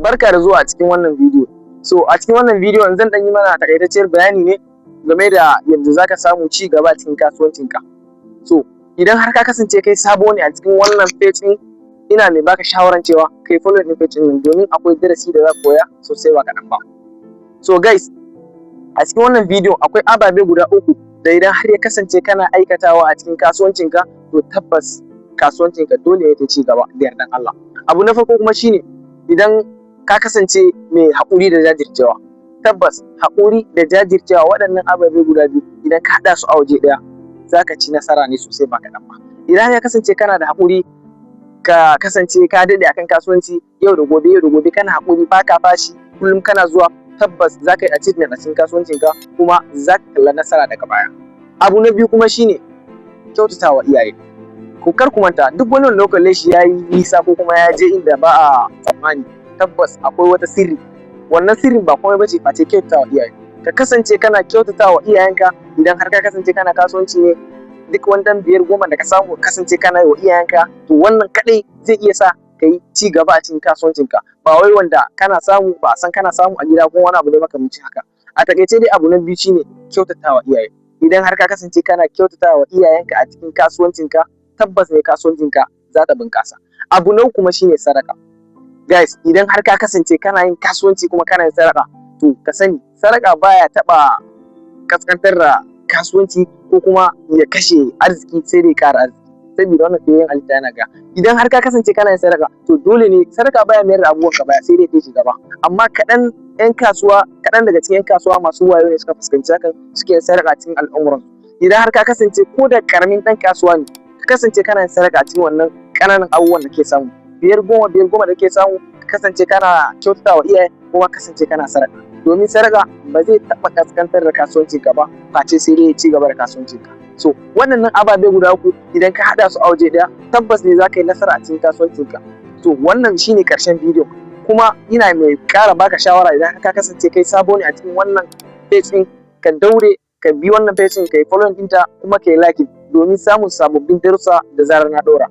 Barka da zuwa a cikin wannan bidiyo. So a cikin wannan bidiyon zan ɗan yi mana takaitacciyar bayani ne game da yadda za ka samu ci gaba a cikin kasuwancinka. So idan har ka kasance kai sabo ne a cikin wannan page ɗin, ina mai baka shawaran cewa kai follow ɗin page ɗin nan, domin akwai darasi da za ka koya sosai ba kaɗan ba. So guys, a cikin wannan bidiyon akwai ababe guda uku da idan har ya kasance kana aikatawa a cikin kasuwancinka, to tabbas kasuwancinka dole ya ta ci gaba da yardan Allah. Abu na farko kuma shine idan ka kasance mai haƙuri da jajircewa. Tabbas haƙuri da jajircewa, waɗannan ababe guda biyu, idan ka haɗa su a waje ɗaya, za ka ci nasara ne sosai ba kaɗan ba. Idan ya kasance kana da haƙuri, ka kasance ka daɗe akan kasuwanci, yau da gobe, yau da gobe, kana haƙuri, baka fashi, kullum kana zuwa, tabbas za ka yi achievement a cikin kasuwancinka kuma za ka kalla nasara daga baya. Abu na biyu kuma shine kyautatawa iyaye. Ku kar ku manta, duk wani wanda kalle shi ya yi nisa ko kuma ya je inda ba a tsammani, tabbas akwai wata sirri. Wannan sirrin ba komai bace face kyautatawa iyaye. Ka kasance kana kyautatawa iyayenka. Idan har ka kasance kana kasuwanci ne, duk wani ɗan biyar goma da ka samu, ka kasance kana yi wa iyayenka, to wannan kaɗai zai iya sa ka yi ci gaba a cikin kasuwancinka. Ba wai wanda kana samu ba a san kana samu a gida ko wani abu ne makamancin haka. A taƙaice dai, abu na biyu shine kyautatawa iyaye. Idan har ka kasance kana kyautatawa iyayenka a cikin kasuwancinka, tabbas ne kasuwancinka za ta bunƙasa. Abu na uku kuma shine sadaka. Guys, idan har ka kasance kana yin kasuwanci kuma kana yin sadaka, to ka sani sadaka baya taɓa kaskantar da kasuwanci ko kuma ya kashe arziki, sai dai ƙara arziki. Saboda wannan fiyayyen halitta yana ga idan har ka kasance kana yin sadaka, to dole ne sadaka baya mayar da abubuwan ka baya, sai dai kai shi gaba. Amma kaɗan 'yan kasuwa, kaɗan daga cikin 'yan kasuwa masu wayo ne suka fuskanci hakan, suke yin sadaka cikin al'amuran. Idan har ka kasance ko da ƙaramin ɗan kasuwa ne, ka kasance kana yin sadaka cikin wannan ƙananan abubuwan da ke samu, biyar goma, biyar goma da ke samu, ka kasance kana kyautata wa iyaye kuma kasance kana sadaka, domin sadaka ba zai taɓa kaskantar da kasuwancinka ba, face sai dai ya ci gaba da kasuwancinka. So waɗannan ababe guda uku, idan ka haɗa su a waje ɗaya, tabbas ne za ka yi nasara a cikin kasuwancinka. So wannan shine ƙarshen bidiyo, kuma ina mai ƙara baka shawara, idan ka kasance kai sabo ne a cikin wannan page ɗin, ka daure ka bi wannan page ɗin, ka yi following ɗinta kuma ka yi like domin samun sababbin darussa da zarar na ɗora.